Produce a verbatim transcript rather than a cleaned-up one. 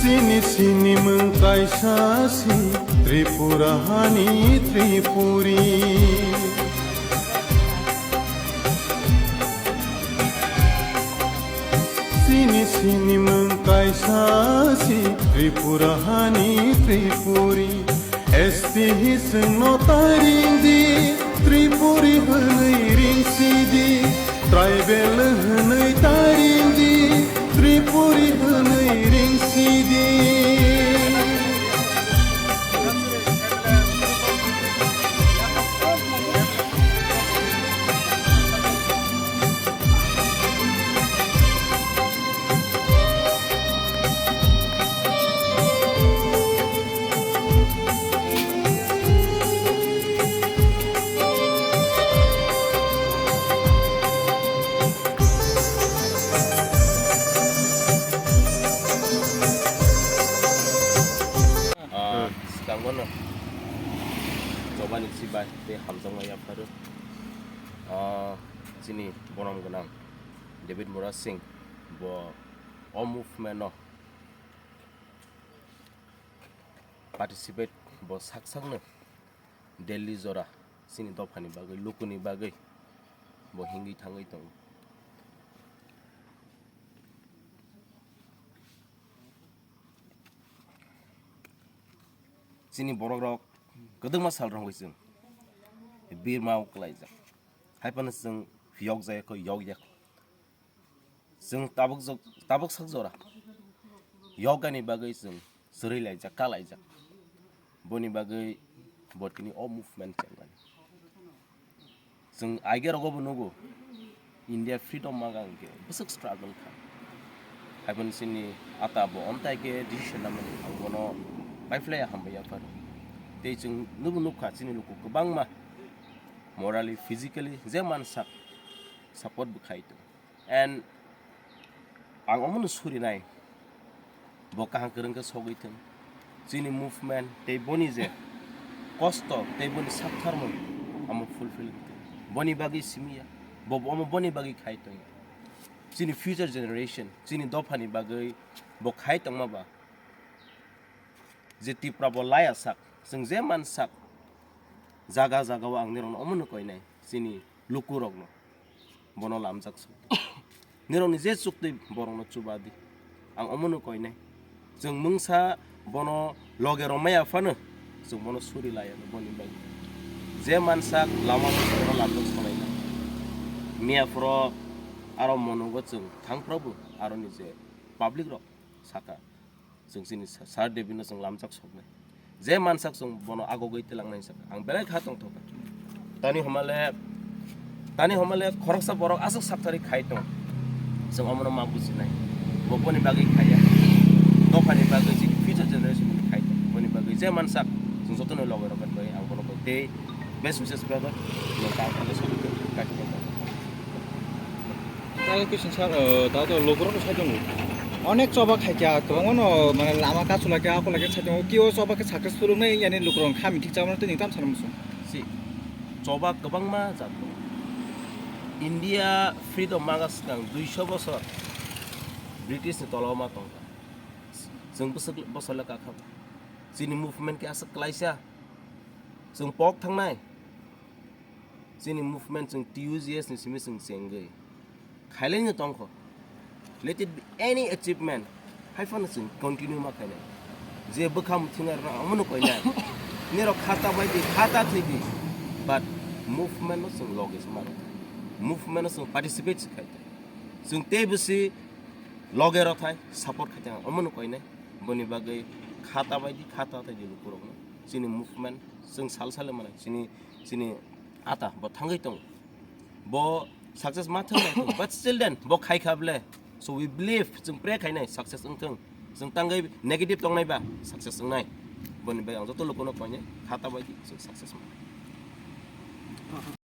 Sini sini mwng kaisa si Tripura hani Tripuri. Sini sini mwng kaisa si Tripura hani Tripuri. S T hi chwngno ta ring di, Tripuri hwnwi ring si di, tribal hwnwi ta ring di, Tripuri hwnwi ring si di. Ah, swkango no chobani chibai tei hamjakma yapharo. Ah, chini borom gwnang David Murad Singh bo o movement no participate bo sak sakno Delhi jora chini dophani bagwi, lukuni bagwi bo hingwi thangwi tongo. Chini borok rok kwdwkma sal rok wngwi chwng birma o kwlaijak, hai phano chwng yok jaya kho, yok ya kho. Chwng tabuk jok-, tabuk sak jora yogani bagwi chwng chwrwi laijak, ka laijak. Boni bagwi bo tini o movement chengmani. Chwng aigerogo bo nugo, India freedom maga hwnkhe bwswk struggle kha. Haiboni chini ata bo omtai khe decision namani, ang bono paiphlaiya hambai yapharo. Tei chwng nubo nukha chini luku kwbangma morally, physically je mansak support bo khai tongo. And ang omono surinai, bo kaham kwrwng khe sogwi thung. Chini movement tei boni je kosto tei boni saktharmung omo fulfill wngthung. Boni bagwi simi ya, bo, bo omo boni bagwi khai tong ya. Chini future generation, chini dophani bagwi bo khai tongma ba, je Tipra bo laya sak, chwng je man sak, jaga jaga o ang nirokno omono koinai, chini lukurokno bono lamjak sok. Nirokni je chuktwi borokno chuba di, ang omono koinai. Chwng mungsa bono loge rwmaya phano chwng bono suri laya boni bagwi. Je mansak lama bono lamjak solainai. Miya phoro aro monogo chwng thang phrobo aroni je public rok saka. Chwng chini sa-, Sir David no chwng lamjak soknai. Je mansak chwng bono agogwi twlangnai sak. Ang belai kha tongthok kha. Tani homale, tani homale khoroksa borok aswk sakthari khai tong. Chwng omono ma bujinai. Bo boni bagwi khaiya. Dophani bagwi chini future generation ni khai tong. Boni bagwi je mansak chwng jotono loge rok bai ang bono bai tei best wishes brother. Nokha ang khe sogwi tong. Kaitor. Tei khe sir, eh, da to lukurok sai tongo. Onek choba khaikha, kwbangma no, mane, lama kasu laikha, ako laikha sai tongo. Kio choba khe successful wngnai, yani lukurok kha mithik chamano tei nini tam sana muchung. Si, choba kwbangma jat tongo. India freedom maga swkang duiso bosor British ni tola o ma tongkha. Chwng bwswk bosor le kakha. Chini movement khe aswk klaisa. Chwng pok thangnai. Chini movement chwng T U G S ni simi chwng chengwi khailaino tongkho. Let it be any achievement, hai phano chwng continue ma khainai. Je bwkha muthungna rwna omono koinai. Nirok khata bai di, khata thwi di. But movement no chwng loge se mano. Movement no chwng participate se khai. Chwng tei bwsi loge rok thai support khai tong omono koinai. Boni bagwi khata bai di, khata thwi di lukurokno. Chini movement chwng sal sal mano. Chini, chini ata bo thangwi tongo. Bo Success ma thung nai thung, but still then bo khai kha ble. So we believe, chwng pray khainai success wng thung. Chwng tangwi negative tongnai ba success wngnai. Boni bai ang joto lukuno koinai khata bai di chwng success ma.